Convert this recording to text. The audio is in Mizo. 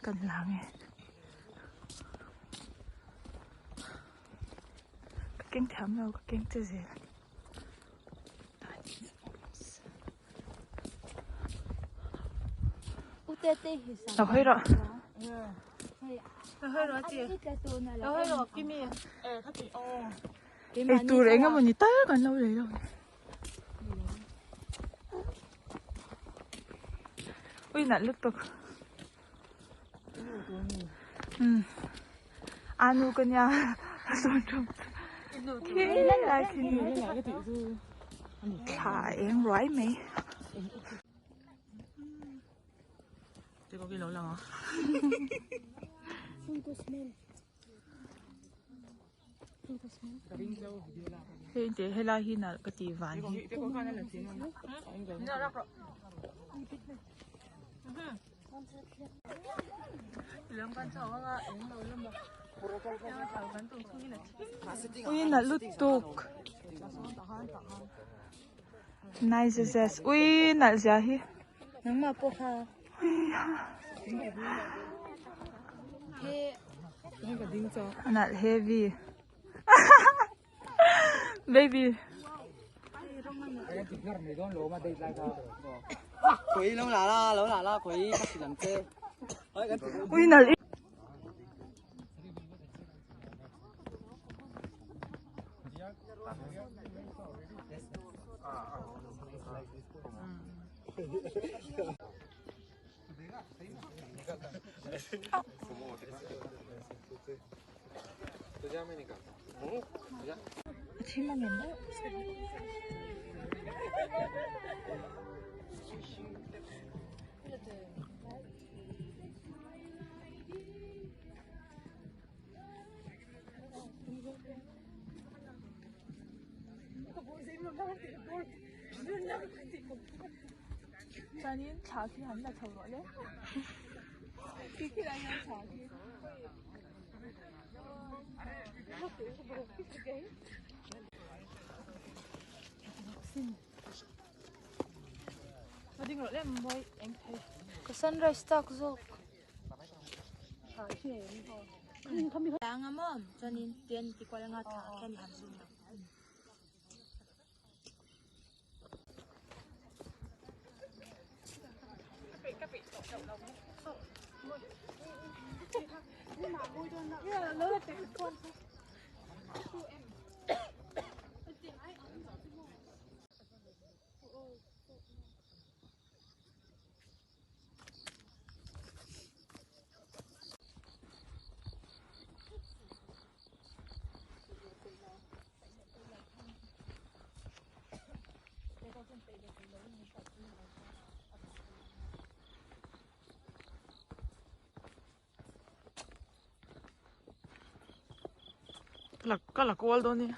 Kan lang e. Ka keng thiam lo ka keng che zel. Lo hawi rawh. Ei tur eng emaw ni tal kan lo lei lo. Ui nalh lutuk. Umm anu ka nia sawn tum khi lai khi ni thla a eng ruai mai. Hei teh helai hi nalh ka tih van hi. Ui nalh lutuk nice zes ui nalh zia hi. Nalh heavy baby. Ui nalh. A thim ang em aw. Chuanin thla khi han la chho rawh le khi khi lai hian thla khi Ka sunrise tak zawk. Anga maw chuanin ten ti kual anga thla khian i han zoom ang. Ka la kual dawn nia.